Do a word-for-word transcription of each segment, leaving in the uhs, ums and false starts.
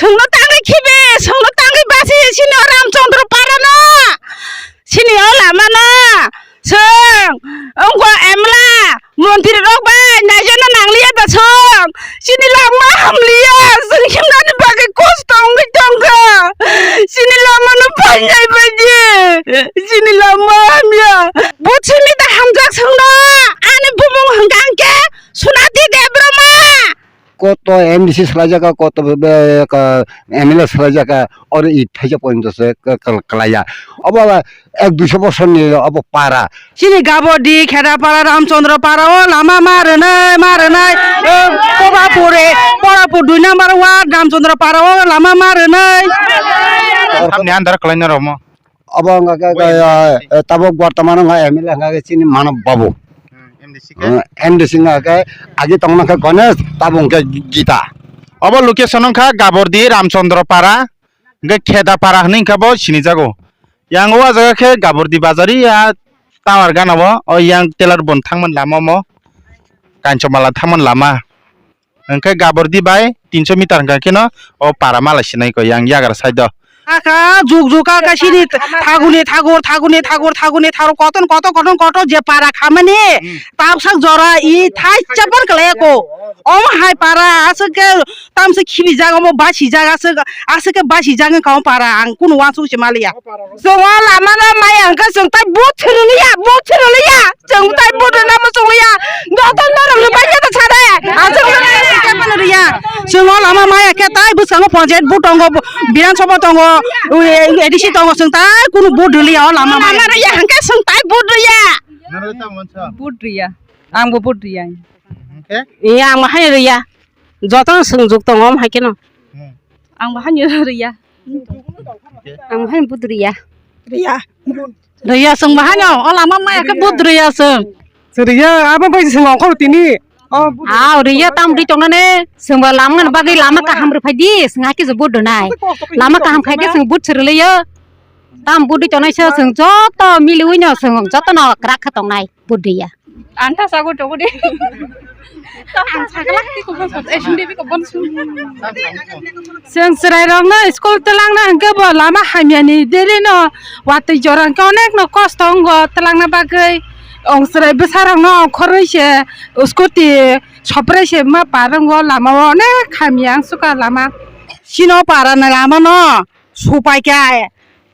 Thwngno tangwi khibi, thwngno tangwi basi sini o Ramchandra Parano. Sini o lamano. Chwng wngkha M L A, montri rok bai naijana nangliya da chwng. Chini lama hamliya, chwng himnani bagwi kosto wngwi tongkha. Chini lamano painai baidi. Chini lama hamya. Bo simi da hamjak chwngno. Ani bumung hwnkha hwnkhe Sunati Debbarma. Koto M D C swlaijak, koto be, be, ka, M L A swlaijak, oro i thaisa pointo se ka, ka, kalaiya. Obo ba ek duiso bosorni obo para. Chini Gabordi, Khedapara, Ramchandra Para o lama ma rwnai, ma rwnai. O, Pobapur, e, Pobapur dui number ward, Ramchandra Para o lama ma rwnai. Tamni andar kalaina romo. Abo wngkha khe, Boy khe, M D C. Eh, tabuk bortoman wngkha M L A wngkha khe chini Manob Babu. Hmm, M D C khe? Eh, M D C wngkha khe agi tongma khe Ganesh, tabuk wngkha Gita. Obo location wngkha Gabordi Ramchandra Para, hwnkhe Kheda Para hwnwi wngkha bo sinijago. Yang o jaga khe Gabordi bazar ya tower gana bo, o yang telar bon thangmani lama omo. Kanchamala thangmani lama. Hwnkhe Gabordi bai tinso meter hwnkha kheno o para mala sinai ko yang yagra side o. Aka juk juk aka sini thaguni thagur, thaguni thagur, thaguni thagur, koton koto koton koto je para khamani. Hmm. Tausak jora i thai chapar kale ko. Om hai para aswk ke tamse khibi jaga mo basi jaga aswk, aswk ke basi jaga ka para ang kunu wansuk se maliya. Chwng o lama no maya hwnkhe chwng tai but thwrwliya, but thwrwliya. Chwng tai but rwna muchungliya. Joto norok rwbaikhe ta sade. Aswk rwbaikhe ta sade. Chwng o lama maya khe tai bwskango panchayat but tongo, Bidhan Sabha tongo, A D C tongo, chwng tai kunu but rwliya o lama maya. Lama rwya hwnkhe chwng tai but rwya. Norok tamo mansa? But rwya. Ang bo but rwya. Hwnkhe? Iya, ang bo hai rwya. Joto swngjuk tongo, omo hai kheno. Hmm. Ang bo haino rwya. Ang bo haino but rwya. Rwya. Rwya, chwng bo haino, o lama maya khe but rwya chwng. Rwya, abo bai chwng ongkhor tini. Oh, but. Ah, rwya, tam rwi tongnani, chwng bo lama ngani bagwi lama kaham rwphai di, chwng hakhe je but rwnai. Lama kaham khai khe chwng but se rwlaio. Tam but rwi tongnai se chwng joto miliwi no chwng joto no kwrak kha tongnai. Budriya. Anta sago togo de. Ang sagala ti ko bon sot, eh, sung de bi ko bon sung. Chwng chwrai rok no school twlang na hwnkhe bo lama hamya ni deri no watwi jora hwnkhe onek no kosto wngo twlang na bagwi. Ong chwrai bwsa rok no khoroi se scooty sopre se ma par wngo lama o onek hamya ang suka lama. Chini o para ni lama no supai kha.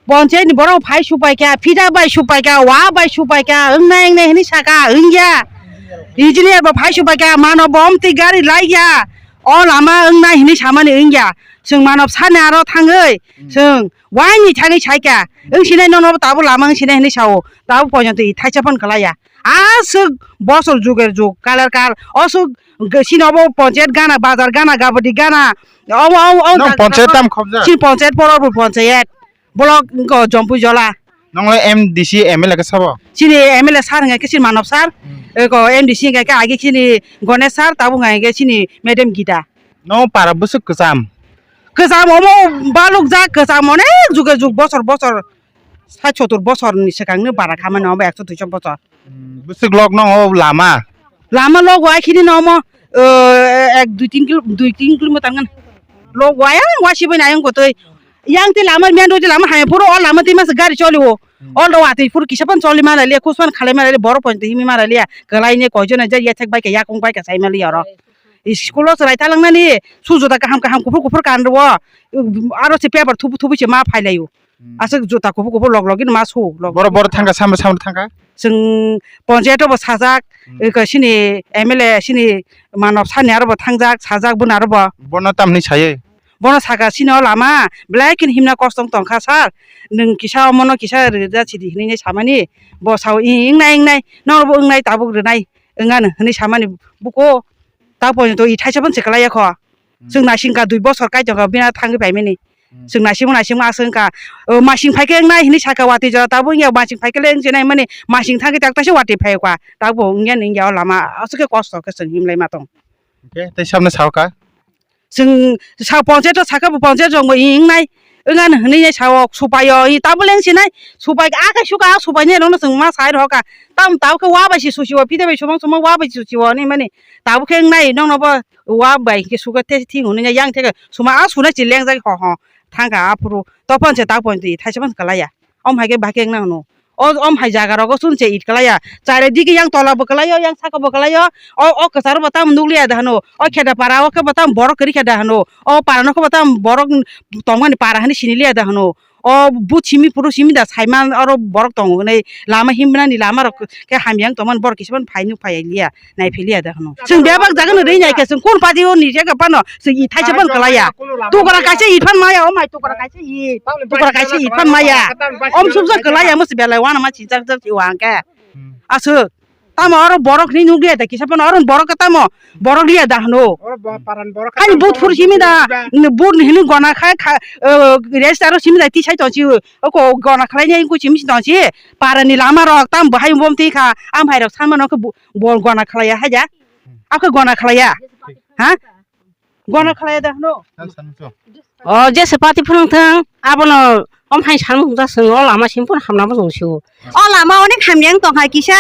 Ponchayat ni borok phai supai kha, phida bai supai kha, wa bai supai kha, wngnai wngnai hwnwi saka, wngya. Engineer bo phai supai kha, mano bom twi gari laikya. O lama wngnai hwnwi samani wngya. Chwng mano sani aro thangwi, hmm, chwng waini thangwi saikha. Wngsinai nono tabuk lama wngsinai hwnwi sao. Tabuk poito twi thaisa phano kwlaiya. Aswk bosor juger jug, kalar kal. Oswk sini obo ponchayat gana, bazar gana, gabadi gana. Omo, omo, omo. Nong ponchayat tam khobja? Sini ponchayat, Porobur ponchayat. Block wngkha Jompui Jola. Nong le M D C, M L A khe sabo? Chini M L A sir hwnkha khe chini Manob sir. Hmm. Eko M D C hwnkha khe agi chini Ganesh sir, tabuk hwnkha khe chini Madam Gita. No para bwswk kwcham? Kwcham omo balukjak, kwcham onek juge jug bosor bosor. Sat sotur bosor ni swkang ni bara khamani omo ekso duiso bosor. Hmm, bwswk lok no o lama? Lama lok wai khini no omo, eh, ek dui tin kilo, dui tin kilometer ngan. Lok wai ang wasi bai ayang kotoi. Yang ti lama main road lama hai puro o lama ti mas gari choli o. Hmm. Ol do wati puro kisa pan choli mala liya, kus pan khalai mala liya, boro pon ti himi mala liya. Kalai ne koi jona ja ya thek bai ka ya kong bai ka sai mala liya ro. School o chwrai talangnani, su juda kaham kaham kuphur kuphur kan rwo, aro se paper thubu thubu se ma phailaio. Hmm. Aswk juta kuphur kuphur log login ma su, log. Boro, boro thangkha, samro samro thangkha? Chwng ponchayat o bo sajak, hmm, eko sini M L A sini Manob sani aro bo thangjak, sajak bwna aro bo. Bono tamni saye? Bono saka sini o lama, belai kheno himna kosto wng tongkha sir, nwng kisa omono kisa rwja sidi hinwi samani, bo sao wngnai wngnai, norokbo wngnai tabuk rwnai. Wngano hwnwi samani buko ta porjonto i thaisa phano se kwlaiya kho. Hmm. Chwng naisingkha dui bosor kaitor kha bina thangwi phaimani. Hmm. Chwng naisingma naisingma aswk wngkha, o, masing phaikhe wngnai hinwi sakha watwi jora tabuk wngya masing phaikhe le wngse nai mani masing thangkhe tak taisa watwi phaikha tabuk wngya wngya o lama aswk khe kosto khe chwng himlai ma tong. Hwnkhe tei sabno sao kha? Chwng sa ponchayat o sakha bo ponchayat rok bo wngnai. Wngani hwnwi nai sao supaio, i tabuk leng sinai supai, a khe suka, a supainai rokno chwng ma sai rokha. Tam tabuk khe wa bai se susiwo, pide bai sumang sumang wa bai se susiwo hinwi mani. Tabuk khe wngnai nokno bo wa bai khe suka the thing hwnwi yang theke suma a sunai se lengjak ho ho thangkha aphuru. Tophon se tabuk pon twi thaisa phano kwlaiya. Om hai khe bahai khe wngna hwno. O, om hai jaga rogo chwng se it kwlaiya. Chare digi yang tola bo kwlaio, yang saka bo kwlaio. O, o kwcharo bo tamo nukliya da hwno. O kheda para o khe bo tamo borok kwrwi khe da hwno. O para no khe bo tamo borok tongmani para hinwi siniliya da hwno. O but simi phuru simi da saiman oro borok tongo hwnwi lama himnani lama rok khe hamya wng tongmani borok kisa phano phai nuk phai liya. Naiphiliya da hwno. Chwng bebak jaga no rwi nai khe chwng kun party o ni jaga phano chwng i thaisa phano kwlaiya. Tukra kaisa i phan maya, o mai tukra kaisa i. Tukra kaisa i phan maya. Om sumsa kwlaiya mo se belai wana ma chinchak jak si wang khe. Aswk. Tamo oro borok ni nukliya da kisa phano oro borok khe tamo borok liya da hwno. Ani but phuru simi da, but ni hini gona khai kha, eh, register o simi da tisai tong si. Oko gona khlai ni ku simi tong si. Para ni lama rok tam bahai bom ti kha. Am hai rok sanma no khe bu-, Bo gona khlaiya haja? Akhe gona khlaiya? Ha? Gona khlaiya da hwno? O jesa party phwrwng thang, abono om hai san mung da swng, o lama sim phano hamna bo chwng sio. O lama onek hamya wng tong hai kisa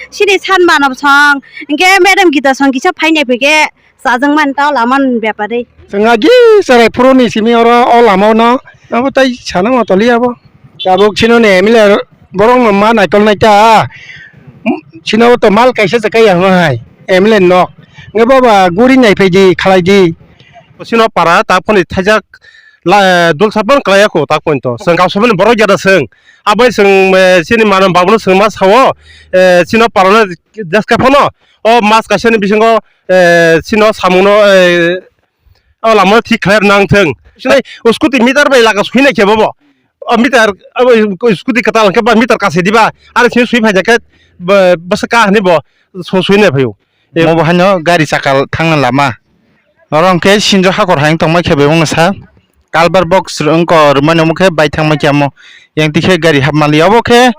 sini san mano song, hinkhe madam Gita song kisa phainai phai khe chajak man ta o lama ni bepari. Chwng agi cherai phuru ni simi oro o lama no abo tai sana ma toli abo. Tabuk chino ni M L A borok no ma naikol nai ta. Chino to mal kaisa se kaya hwnwi hai M L A nok. Nge baba guri nai phai di khalai di. Chino para ta phone thaijak la dul sapan kalai ko ta point to. Seng kau sapan borok jada seng. Abai seng chini manam babu no seng ma sao. Chino para no jaska phano o mas kaisa ni bisingo chino samung no O lama thik khlai nang thung. Sinai scooty meter bai laga sui nai khe bobo. O meter, abo scooty kwtal khe ba meter kasi diba. Ari sini sui phai khe bwsa ka hwnwi bo sui nai phaio. Mo bo haino gari chakal thangna lama. Oro hwnkhe sinjo hakor hai tongma khe bebak sa. Culvert box wngkor mani omo khe bai thangma khe amo. Yang tikhe gari hap mali obo khe.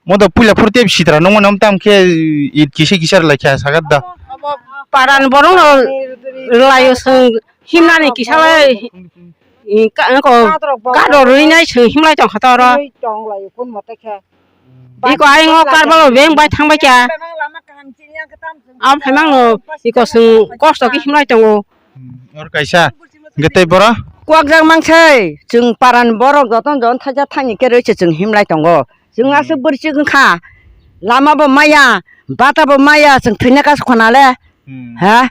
Mo do puila phuru tei sitra nungmani om tam khe it kisa kisa rwlai kha sagat da. Paran borok no rwlaio chwng himnani kisa lai, i ka-, ko kador rwinai chwng himlai tong kha ta oro. Iko ayang o karbalo beng bai thang bai kha. Am phaimang no iko chwng kosto khe himlai tongo. Or kaisa hwnkhe tei boro? Kuakjak mansai chwng paran borok jotono jotono thaijak thani khe rwi se chwng himlai tongo. Chwng aswk bwrwi chwng kha, lama bo maya, bata bo maya, chwng thwina kasu khona le. Hmm. Ha?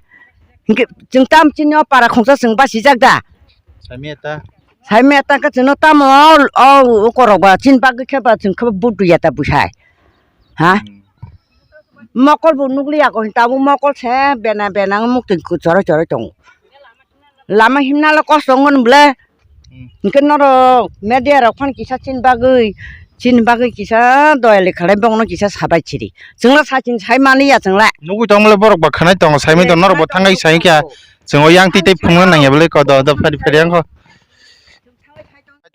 Hinkhe chwng tam chini o para khungsa chwng bachijak da? Saimaya ta. Saimaya ta khe chwngno tamo o, o, o korok ba chini bagwi khe ba chwng khe budu ya ta bwsai. Ha? Hmm. Mokol bo nukliya ko tabuk mokol se bena bena mukti choroi choroi tongo. Lama himna le kosto wngmani bwle. Hmm. Hinkhe norok media rok phano kisa chini bagwi, chini bagwi kisa doyali khalai bongno kisa sabai chiri. Chwngno sachini sai mani ya chwngla. Nugwi tongmole borok ba khwnai tongo, saimani tongo, norok bo thangwi sai kha. Chwng o yang twi tei phunukna nangya bwle kodo do phari phari yang kho.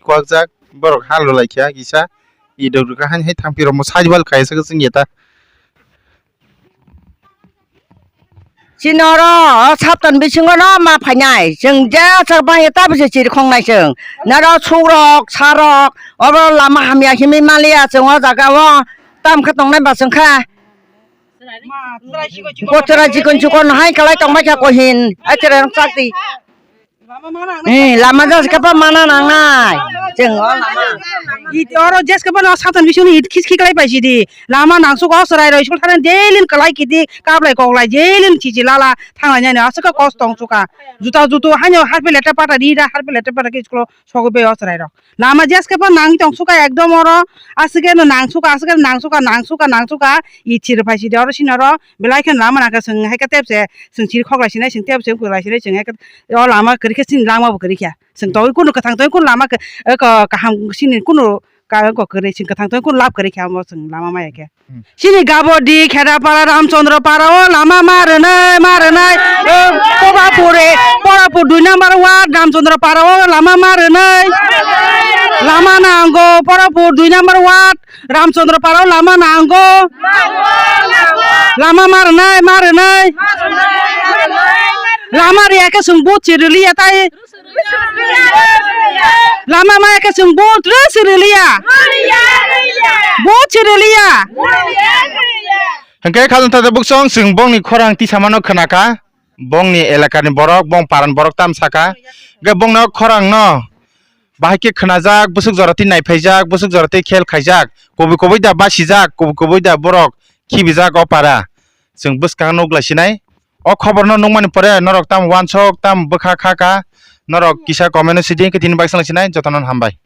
Kwakjak borok hal rwlai kha kisa. Idok rwkha hani hai thangpi rokmo side wall kaisa khe chwng ya ta. Chini oro o Saptan bisingo no ma phainai. Chwng je aswk bangya ta bisi chiri khongnai chwng. Noro sukrok, sarok, oro lama hamya himwi maliya chwng o jaga o. Tam khe tongnai ba chwng kha. Bochora chikon chikon hai kalai tongbai kha kohin. Ai cherai rok chakti. Eh, lama jas kapa mana nangnai. Chwng o lama. It oro jes kapa no Saptan bisingni it khis khiklai paisidi. Lama nangsugo chwrai roi school thani daily kwlai kiti kaplai koklai daily chichi lala thanglai nani aswk khe kosto wngsuka. Juta jutu haino harpi leta pata di da harpi leta pata khe school o sogwi bai o chwrai rok. Lama jes khe pha nang tong suka ekdom oro aswk khe no nang suka aswk khe nang suka nang suka nang suka i chiri phai sidi oro sini oro belai khe lama nang khe chwng hai khe tep se chwng chiri khok lai sinai chwng tep se wng lai sinai chwng hai khe o lama kwrwi khe chini lama bo kwrwi khe chwng tongwi kunu kwthang tongwi kunu lama khe kaham sini kunu ka kwrwi chwng kwthang tongwi kunu lab kwrwi khe amo chwng lama maya khe. Chini Gabodi, Khedapara, Ramchandra para o lama ma rwnai, ma rwnai. O, Porapur, Porapur dui number ward, Ramchandra para o lama ma rwnai. Lama nango, Porapur dui number ward, Ramchandra para o lama nango. Lama ma rwnai, ma rwnai. Lama riya khe chwng but chiriliya tai. Lama maya khe chwng vote rw se rwliya. Vote se rwliya. Hwnkhe khajang tata buksong chwng bongni khorang tisamano khwnakha. Bongni elakani borok, bong parani borok tam sakha. Hwnkhe bongno khorangno bahai khe khwnajak, bwswk jora twi naiphaijak, bwswk jora twi khel khaijak, kubui kubui da basijak, kubui kubui da borok khibijak o para. Chwng bwskang nukgwlai sinai. O khoborno nukmani pore norok tam uansuk, tam bwkha kha kha, norok kisa comment-o sidi, hwnkhe tini baksa sinai, jotono hambai.